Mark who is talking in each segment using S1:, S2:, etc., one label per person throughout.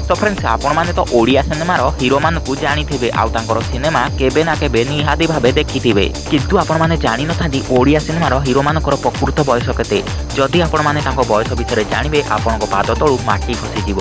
S1: ତ ଫ୍ରେଣ୍ଡସ୍, ଆପଣମାନେ ତ ଓଡ଼ିଆ ସିନେମାର ହିରୋମାନଙ୍କୁ ଜାଣିଥିବେ ଆଉ ତାଙ୍କର ସିନେମା କେବେ ନା କେବେ ନିହାତି ଭାବେ ଦେଖିଥିବେ। କିନ୍ତୁ ଆପଣମାନେ ଜାଣିନଥାନ୍ତି ଓଡ଼ିଆ ସିନେମାର ହିରୋମାନଙ୍କର ପ୍ରକୃତ ବୟସ କେତେ। ଯଦି ଆପଣମାନେ ତାଙ୍କ ବୟସ ବିଷୟରେ ଜାଣିବେ, ଆପଣଙ୍କ ପାଦ ତଳୁ ମାଟି ଖସିଯିବ।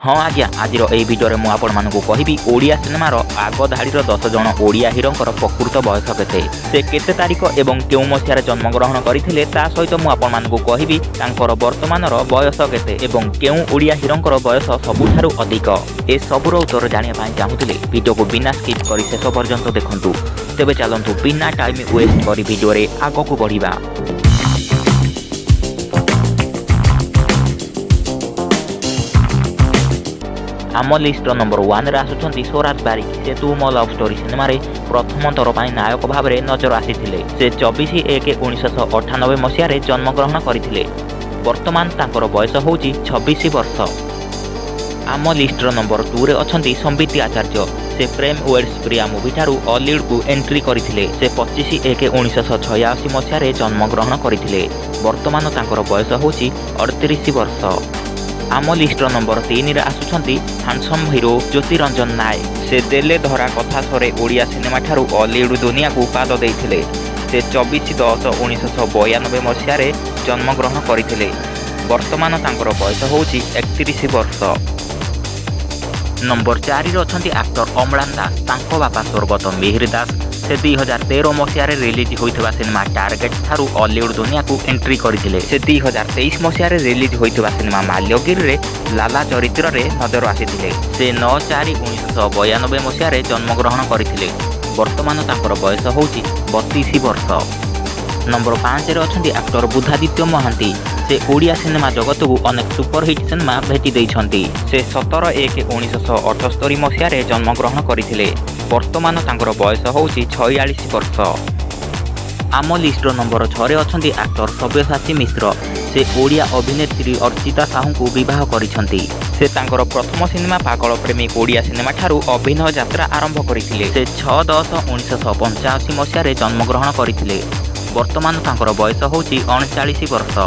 S1: ହଁ ଆଜ୍ଞା, ଆଜିର ଏହି ଭିଡ଼ିଓରେ ମୁଁ ଆପଣମାନଙ୍କୁ କହିବି ଓଡ଼ିଆ ସିନେମାର ଆଗ ଧାଡ଼ିର 10 ଜଣ ଓଡ଼ିଆ ହିରୋଙ୍କର ପ୍ରକୃତ ବୟସ କେତେ, ସେ କେତେ ତାରିଖ ଏବଂ କେଉଁ ମସିହାରେ ଜନ୍ମଗ୍ରହଣ କରିଥିଲେ। ତା ସହିତ ମୁଁ ଆପଣମାନଙ୍କୁ କହିବି ତାଙ୍କର ବର୍ତ୍ତମାନର ବୟସ କେତେ ଏବଂ କେଉଁ ଓଡ଼ିଆ ହିରୋଙ୍କର ବୟସ ସବୁଠାରୁ ଅଧିକ। ଏସବୁର ଉତ୍ତର ଜାଣିବା ପାଇଁ ଚାହୁଁଥିଲେ ଭିଡ଼ିଓକୁ ବିନା ସ୍କିପ୍ କରି ଶେଷ ପର୍ଯ୍ୟନ୍ତ ଦେଖନ୍ତୁ। ତେବେ ଚାଲନ୍ତୁ, ବିନା ଟାଇମ୍ ୱେଷ୍ଟ କରି ଭିଡ଼ିଓରେ ଆଗକୁ ବଢ଼ିବା। ଆମ ଲିଷ୍ଟର ନମ୍ବର 1ରେ ଆସୁଛନ୍ତି ସ୍ୱରାଜ ବାରିକ। ସେ ତୁ ମୋ ଲଭ୍ ଷ୍ଟୋରି ସିନେମାରେ ପ୍ରଥମ ଥର ପାଇଁ ନାୟକ ଭାବରେ ନଜର ଆସିଥିଲେ। ସେ 24/1/1998 ମସିହାରେ ଜନ୍ମଗ୍ରହଣ କରିଥିଲେ। ବର୍ତ୍ତମାନ ତାଙ୍କର ବୟସ ହେଉଛି 26 ବର୍ଷ। ଆମ ଲିଷ୍ଟର ନମ୍ବର 2ରେ ଅଛନ୍ତି ସମ୍ବିତ ଆଚାର୍ଯ୍ୟ। ସେ ପ୍ରେମ ୱେଡ୍ସ ପ୍ରିୟା ମୁଭିଠାରୁ ଅଲିଉଡ଼କୁ ଏଣ୍ଟ୍ରି କରିଥିଲେ। ସେ 25/1/1986 ମସିହାରେ ଜନ୍ମଗ୍ରହଣ କରିଥିଲେ। ବର୍ତ୍ତମାନ ତାଙ୍କର ବୟସ ହେଉଛି 38 ବର୍ଷ। ଆମ ଲିଷ୍ଟର ନମ୍ବର 3ରେ ଆସୁଛନ୍ତି ହ୍ୟାଣ୍ଡସମ୍ ହିରୋ ଜ୍ୟୋତିରଞ୍ଜନ ନାୟକ। ସେ ଦେଲେ ଧରା କଥା ସରେ ଓଡ଼ିଆ ସିନେମାଠାରୁ ଅଲିଉଡ଼ ଦୁନିଆକୁ ପାଦ ଦେଇଥିଲେ। ସେ 24/10/1992 ମସିହାରେ ଜନ୍ମଗ୍ରହଣ କରିଥିଲେ। ବର୍ତ୍ତମାନ ତାଙ୍କର ବୟସ ହେଉଛି 31 ବର୍ଷ। ନମ୍ବର 4ରେ ଅଛନ୍ତି ଆକ୍ଟର ଅମ୍ଳାନ ଦାସ। ତାଙ୍କ ବାପା ସ୍ୱର୍ଗତ ମିହିର ଦାସ। ସେ 2013 ମସିହାରେ ରିଲିଜ୍ ହୋଇଥିବା ସିନେମା ଟାର୍ଗେଟ୍ ଠାରୁ ଅଲିଉଡ଼ ଦୁନିଆକୁ ଏଣ୍ଟ୍ରି କରିଥିଲେ। ସେ 2023 ମସିହାରେ ରିଲିଜ୍ ହୋଇଥିବା ସିନେମା ମାଲ୍ୟଗିରିରେ ଲାଲା ଚରିତ୍ରରେ ନଜର ଆସିଥିଲେ। ସେ 9/4/1992 ମସିହାରେ ଜନ୍ମଗ୍ରହଣ କରିଥିଲେ। ବର୍ତ୍ତମାନ ତାଙ୍କର ବୟସ ହେଉଛି 32 ବର୍ଷ। ନମ୍ବର 5ରେ ଅଛନ୍ତି ଆକ୍ଟର ବୁଦ୍ଧାଦିତ୍ୟ ମହାନ୍ତି। ସେ ଓଡ଼ିଆ ସିନେମା ଜଗତକୁ ଅନେକ ସୁପରହିଟ୍ ସିନେମା ଭେଟି ଦେଇଛନ୍ତି। ସେ 17/1/1978 ମସିହାରେ ଜନ୍ମଗ୍ରହଣ କରିଥିଲେ। ବର୍ତ୍ତମାନ ତାଙ୍କର ବୟସ ହେଉଛି 46 ବର୍ଷ। ଆମ ଲିଷ୍ଟର ନମ୍ବର 6ରେ ଅଛନ୍ତି ଆକ୍ଟର ସବ୍ୟସାଚୀ ମିଶ୍ର। ସେ ଓଡ଼ିଆ ଅଭିନେତ୍ରୀ ଅର୍ଚ୍ଚିତା ସାହୁଙ୍କୁ ବିବାହ କରିଛନ୍ତି। ସେ ତାଙ୍କର ପ୍ରଥମ ସିନେମା ପାଗଳ ପ୍ରେମୀ ଓଡ଼ିଆ ସିନେମାଠାରୁ ଅଭିନୟ ଯାତ୍ରା ଆରମ୍ଭ କରିଥିଲେ। ସେ 6/10/1985 ମସିହାରେ ଜନ୍ମଗ୍ରହଣ କରିଥିଲେ। ବର୍ତ୍ତମାନ ତାଙ୍କର ବୟସ ହେଉଛି 39 ବର୍ଷ।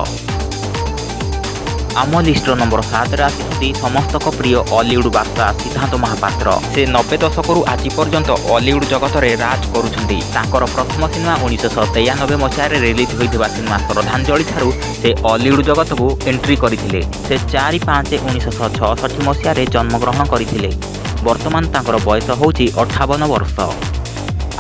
S1: ଆମ ଲିଷ୍ଟର ନମ୍ବର 7ରେ ଆସୁଛନ୍ତି ସମସ୍ତଙ୍କ ପ୍ରିୟ ଅଲିଉଡ଼ ବାଦଶା ସିଦ୍ଧାନ୍ତ ମହାପାତ୍ର। ସେ 90 ଦଶକରୁ ଆଜି ପର୍ଯ୍ୟନ୍ତ ଅଲିଉଡ଼ ଜଗତରେ ରାଜ କରୁଛନ୍ତି। ତାଙ୍କର ପ୍ରଥମ ସିନେମା 1993 ମସିହାରେ ରିଲିଜ୍ ହୋଇଥିବା ସିନେମା ଶ୍ରଦ୍ଧାଞ୍ଜଳି ଠାରୁ ସେ ଅଲିଉଡ଼ ଜଗତକୁ ଏଣ୍ଟ୍ରି କରିଥିଲେ। ସେ 4/5/1966 ମସିହାରେ ଜନ୍ମଗ୍ରହଣ କରିଥିଲେ। ବର୍ତ୍ତମାନ ତାଙ୍କର ବୟସ ହେଉଛି 58 ବର୍ଷ।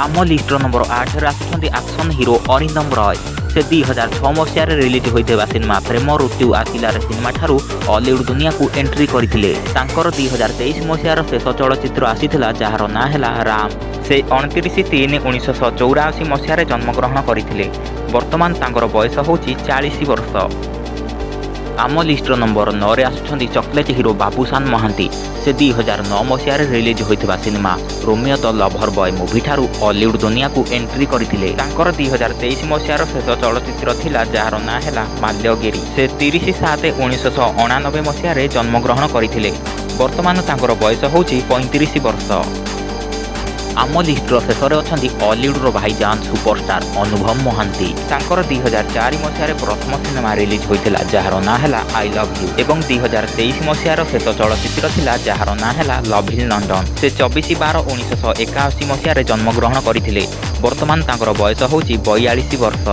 S1: ଆମ ଲିଷ୍ଟର ନମ୍ବର 8ରେ ଆସୁଛନ୍ତି ଆକ୍ସନ୍ ହିରୋ ଅରିନ୍ଦମ ରୟ। ସେ 2006 ମସିହାରେ ରିଲିଜ୍ ହୋଇଥିବା ସିନେମା ପ୍ରେମ ଋତୁ ଆସିଲାରେ ସିନେମାଠାରୁ ଅଲିଉଡ଼ ଦୁନିଆକୁ ଏଣ୍ଟ୍ରି କରିଥିଲେ। ତାଙ୍କର 2023 ମସିହାର ଶେଷ ଚଳଚ୍ଚିତ୍ର ଆସିଥିଲା, ଯାହାର ନାଁ ହେଲା ରାମ। ସେ 29/3/1984 ମସିହାରେ ଜନ୍ମଗ୍ରହଣ କରିଥିଲେ। ବର୍ତ୍ତମାନ ତାଙ୍କର ବୟସ ହେଉଛି 40 ବର୍ଷ। ଆମ ଲିଷ୍ଟର ନମ୍ବର 9ରେ ଆସୁଛନ୍ତି ଚକୋଲେଟ୍ ହିରୋ ବାବୁସାନ ମହାନ୍ତି। ସେ 2009 ମସିହାରେ ରିଲିଜ୍ ହୋଇଥିବା ସିନେମା ରୋମିଓ ଦ ଲଭର ବୟ ମୁଭିଠାରୁ ଅଲିଉଡ଼ ଦୁନିଆକୁ ଏଣ୍ଟ୍ରି କରିଥିଲେ। ତାଙ୍କର 2023 ମସିହାର ଶେଷ ଚଳଚ୍ଚିତ୍ର ଥିଲା, ଯାହାର ନାଁ ହେଲା ମାଲ୍ୟଗିରି। ସେ 30/7/1989 ମସିହାରେ ଜନ୍ମଗ୍ରହଣ କରିଥିଲେ। ବର୍ତ୍ତମାନ ତାଙ୍କର ବୟସ ହେଉଛି 35 ବର୍ଷ। ଆମ ଲିଷ୍ଟର ଶେଷରେ ଅଛନ୍ତି ଅଲିଉଡ଼ର ଭାଇଜାନ ସୁପରଷ୍ଟାର ଅନୁଭବ ମହାନ୍ତି। ତାଙ୍କର 2004 ମସିହାରେ ପ୍ରଥମ ସିନେମା ରିଲିଜ୍ ହୋଇଥିଲା, ଯାହାର ନାଁ ହେଲା I love you ଏବଂ 2023 ମସିହାର ଶେଷ ଚଳଚ୍ଚିତ୍ର ଥିଲା, ଯାହାର ନାଁ ହେଲା ଲଭ୍ ଇନ୍ ଲଣ୍ଡନ। ସେ 24/12/1981 ମସିହାରେ ଜନ୍ମଗ୍ରହଣ କରିଥିଲେ। ବର୍ତ୍ତମାନ ତାଙ୍କର ବୟସ ହେଉଛି 42 ବର୍ଷ।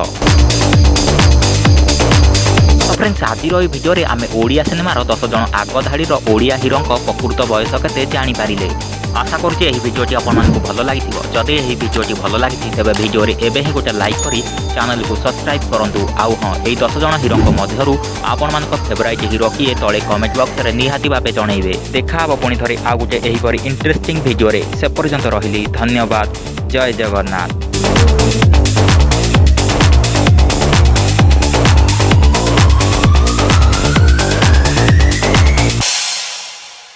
S1: ତ ଫ୍ରେଣ୍ଡସ୍, ଆଜିର ଏହି ଭିଡ଼ିଓରେ ଆମେ ଓଡ଼ିଆ ସିନେମାର 10 ଜଣ ଆଗ ଧାଡ଼ିର ଓଡ଼ିଆ ହିରୋଙ୍କ ପ୍ରକୃତ ବୟସ କେତେ ଜାଣିପାରିଲେ। ଆଶା କରୁଛି ଏହି ଭିଡ଼ିଓଟି ଆପଣମାନଙ୍କୁ ଭଲ ଲାଗିଥିବ। ଯଦି ଏହି ଭିଡ଼ିଓଟି ଭଲ ଲାଗିଛି, ତେବେ ଭିଡ଼ିଓରେ ଏବେ ହିଁ ଗୋଟେ ଲାଇକ୍ କରି ଚ୍ୟାନେଲକୁ ସବସ୍କ୍ରାଇବ୍ କରନ୍ତୁ। ଆଉ ହଁ, ଏହି 10 ଜଣ ହିରୋଙ୍କ ମଧ୍ୟରୁ ଆପଣମାନଙ୍କ ଫେଭରାଇଟ୍ ହିରୋ କିଏ, ତଳେ କମେଣ୍ଟ ବକ୍ସରେ ନିହାତି ଭାବେ ଜଣାଇବେ। ଦେଖା ହେବ ପୁଣି ଥରେ ଆଉ ଗୋଟେ ଏହିପରି ଇଣ୍ଟରେଷ୍ଟିଂ ଭିଡ଼ିଓରେ। ସେ ପର୍ଯ୍ୟନ୍ତ ରହିଲି, ଧନ୍ୟବାଦ, ଜୟ ଜଗନ୍ନାଥ।